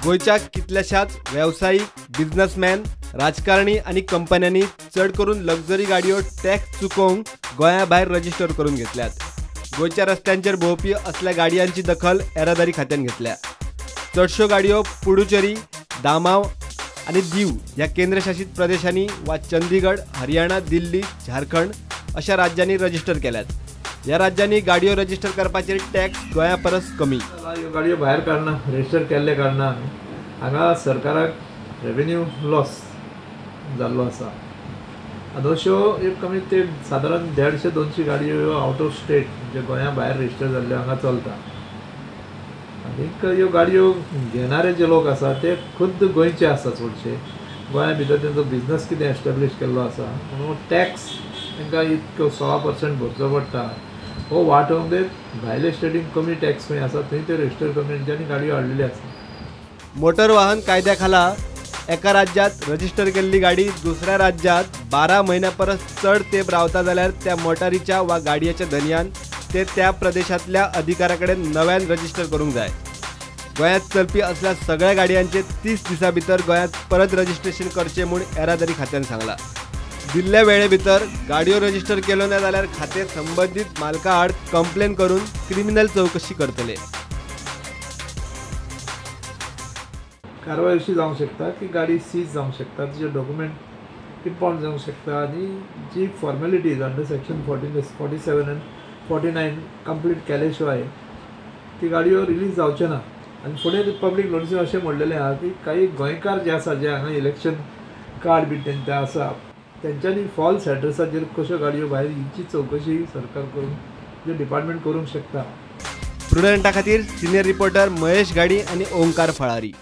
गोंयच्या कितल्याशाच वेवसायीक, बिझनसमॅन, राजकारणी आनी कंपन्यांनी चड करून लक्झरी गाडयो टॅक्स चुकोवंक गोंया भायर रजिस्टर करून घेतल्यात. गोंयच्या रस्त्यांचेर भोंवपी असल्या गाडयांची दखल येरादारी खात्यान घेतल्या. चडश्यो गाडयो पुडुचेरी, दामाव आनी दीव ह्या केंद्रशासित प्रदेशांनी वा चंदीगड, हरियाणा, दिल्ली, झारखंड अशा राज्यांनी रजिस्टर केल्यात. ह्या राज्यांनी गाडयो रजिस्टर करपाचेर टॅक्स गोंया परस कमी. ह्यो गाडयो भायर काडना, रजिस्टर केल्ले कारणान हांगा सरकाराक रेवेन्यू लॉस जाल्लो आसा. आतां अश्यो एक कमी ते सादारण 150-200 गाडयो ह्यो आवट ऑफ स्टेट म्हणजे गोंया भायर रजिस्टर जाल्ल्यो हांगा चलता. आनीक ह्यो गाडयो घेणारे जे लोक आसा ते खुद्द गोंयचे आसा, चडशे गोंया भितर तेंचो बिजनस कितें एस्टेब्लीश केल्लो आसा, म्हणून टॅक्स तांकां इतको 16% भरचो पडटा. हो वाटोवंक ते भायले स्टेटीन कमी टॅक्स खंय आसा थंय ते रजिस्टर करून तेंच्यांनी गाडयो हाडलेल्यो आसा. मोटर वाहन कायद्या खाला एका राज्यांत रजिस्टर केल्ली गाडी दुसऱ्या राज्यांत 12 म्हयन्या परस चड तेंप रावता जाल्यार त्या मोटारीच्या वा गाडयेच्या धनयान ते त्या प्रदेशांतल्या अधिकाऱ्या कडेन नव्यान रजिस्टर करूंक जाय. गोंयांत चलपी असल्या सगळ्या गाडयांचे 30 दिसां भितर गोंयांत परत रजिस्ट्रेशन करचें म्हूण येरादारी खात्यान सांगलां. दिल्ल्या वेळे भितर गाडयो रजिस्टर केल्यो ना जाल्यार खातें संबंदीत मालका आड कंप्लेन करून क्रिमिनल चवकशी करतले. कारवाय अशी जावंक शकता की गाडी सीज जावंक शकता, तिचे डॉक्युमेंट इम्पाउंड जावंक शकता आनी जी formalities under section 47 and 49 complete केले शिवाय ती गाडयो रिलीज जावच्यो ना. आनी फुडें पब्लीक नोटीसीन अशें म्हणलेलें आहा की काही गोंयकार जे आसा, जे हांगा इलेक्शन कार्ड बी तेंचे आसा, तेंच्यांनी फॉल्स एड्रेसाचेर कश्यो गाडयो भायर हिची चवकशी सरकार करून जे डिपार्टमेंट करूंक शकता. प्रुडंटा खातीर सिनियर रिपोर्टर महेश घाडी आनी ओंकार फळारी.